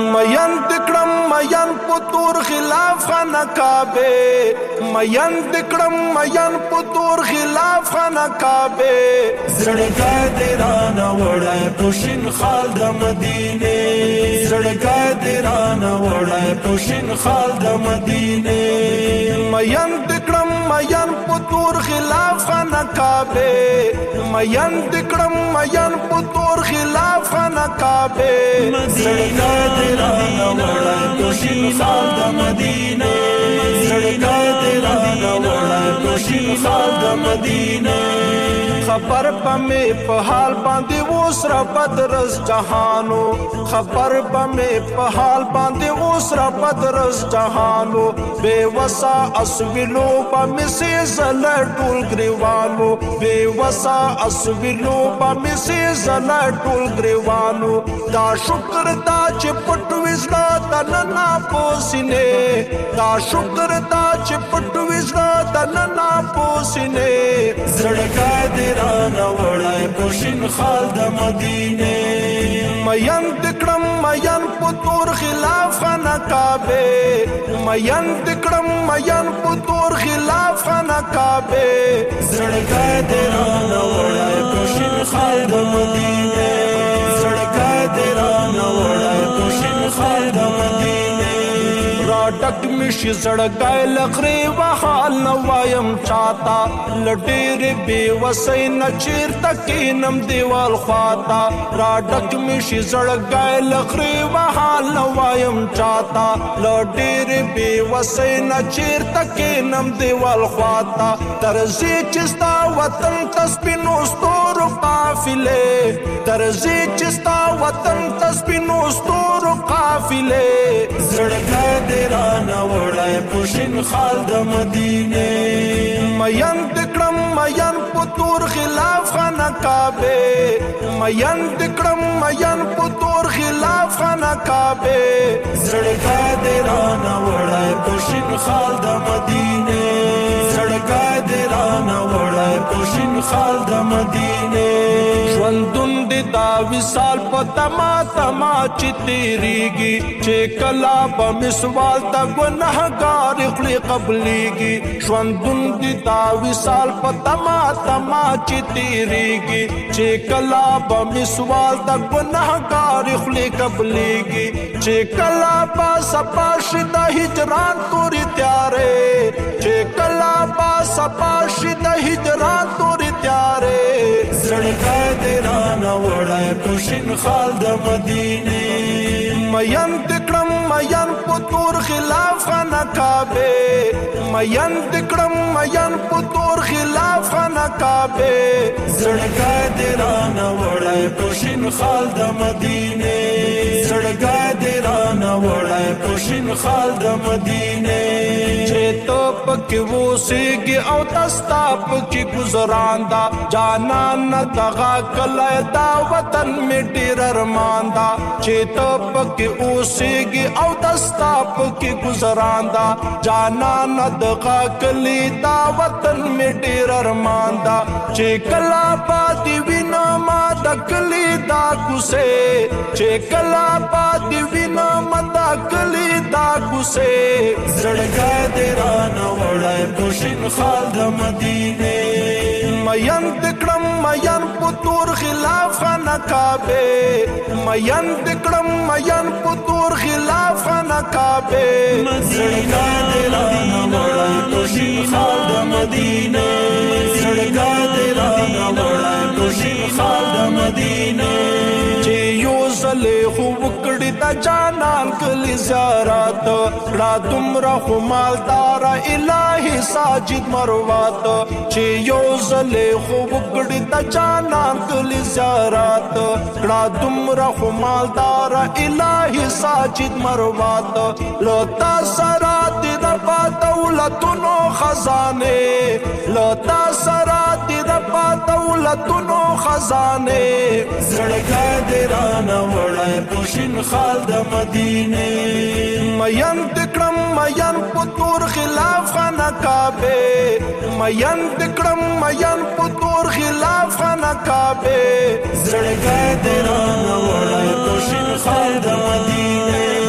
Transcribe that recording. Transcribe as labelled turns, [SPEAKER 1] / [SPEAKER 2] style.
[SPEAKER 1] مین دکړم مین په تور خلاف خانه کعبه، مین دکړم مین په تور خلاف خانه کعبه.
[SPEAKER 2] زړګی دې رانه وړی په شین خال د مدینه، زړګی دې رانه وړی په شین خال د مدینه.
[SPEAKER 1] مین دکړم مین په تور خلاف خانه کعبه، مین دکړم مین په تور خلاف خانه کعبه.
[SPEAKER 2] زړګی دې رانه وړی په شین خال د مدینه، زړګی دې رانه وړی په شین خال د مدینه.
[SPEAKER 1] خبر پمه په حال باندې وسره بدرز جهانو، خبر پمه په حال باندې وسره بدرز جهانو. بے وسا اسویلو پمه زل ټول گریوانو، بے وسا اسویلو پمه زل ټول گریوانو. دا شکر دا چې پټ وزړه تننا پوسینه، دا شکر دا چې پټ وزړه تننا پوسینه.
[SPEAKER 2] زړګی دې رانه وړی په شین خال د مدینه،
[SPEAKER 1] مین دکړم مین په تور خلاف خانه کعبه، مین دکړم مین په تور خلاف خانه کعبه.
[SPEAKER 2] زړګی دې رانه وړی په شین خال د مدینه، زړګی دې رانه وړی په شین خال د مدینه.
[SPEAKER 1] را ډک مشي زړګی لغري وحال نه وایم چاته، لډېرې بې وسۍ نه چیرته کینم دیوال خواته. را ډک مشي زړګی لغري وحال نه وایم چاته، لډېرې بې وسۍ نه چیرته کینم دیوال خواته. ترځي چې ستا وطن ته سپینو ستورو قافلې، ترځي چې ستا وطن ته سپینو ستورو قافلې.
[SPEAKER 2] زړګی دې رانه وړی په شین خال د مدینه،
[SPEAKER 1] مین دکړم مین په تور خلاف خانه کعبه، مین دکړم مین په تور خلاف خانه کعبه.
[SPEAKER 2] زړګی دې رانه وړی په شین خال د مدینه، زړګی دې رانه وړی په شین خال د مدینه.
[SPEAKER 1] ژوندون دې دا وصال په تما تما چې تیریږي، چې کلا به مسوال ته ګناهګار خولې قبلیږي. ژوندون دې دا وصال په تما تما چې تیریږي، چې کلا به مسوال ته ګناهګار خولې قبلیږي. چې کلا به سپا شي د هجران تورې تیارې، چې کلا به سپا شي د هجران تورې تیارې.
[SPEAKER 2] زړګی دې رانه وړی په شین خال د مدینه،
[SPEAKER 1] مین دکړم مین په تور خلاف خانه کعبه، مین دکړم مین په تور خلاف خانه کعبه.
[SPEAKER 2] زړګی دې رانه وړی په شین خال د مدینه، زړګی دې رانه وړی په شین خال د مدینه.
[SPEAKER 1] چې ته پکې وسیږي او تستا پکې گزاران دا، جانان دغه کله دا وطن می ډیر ارمان دا. چې ته پکې اوسېږي او تستا پکې گزاران دا، جانان دغه کلی دا وطن می ډیر ارمان دا. چې کلا پاتې وینا ما د کلی دا کوسه، چې کلا پاتې وینا ما د کلی دا کوسه.
[SPEAKER 2] زړګی دې رانه وړی په شین خال د مدینه،
[SPEAKER 1] مین دکړم مین په تور خلاف خانه کعبه، مین دکړم مین په تور خلاف خانه کعبه.
[SPEAKER 2] زړګی دې رانه وړی په شین خال د مدینه، زړګی دې رانه وړی په شین خال د مدینه.
[SPEAKER 1] چې یو ځلې خو وکړي د جانان کلی زیارت، کړه دومره خو مالدار الهي ساجد مروات. چې یو ځلې خو وکړي د جانان کلی زیارت، کړه دومره خو مالدار الهي ساجد مروات. لتا سره دې ربا دولتونو خزانه، لتا سره دې ربا دولتونو خزانه.
[SPEAKER 2] زړګی دې رانه وړی په شین خال د مدینه،
[SPEAKER 1] مین دکړم مین په تور خلاف خانه کعبه، مین دکړم مین په تور خلاف خانه کعبه.
[SPEAKER 2] زړګی دې رانه وړی په شین خال د مدینه.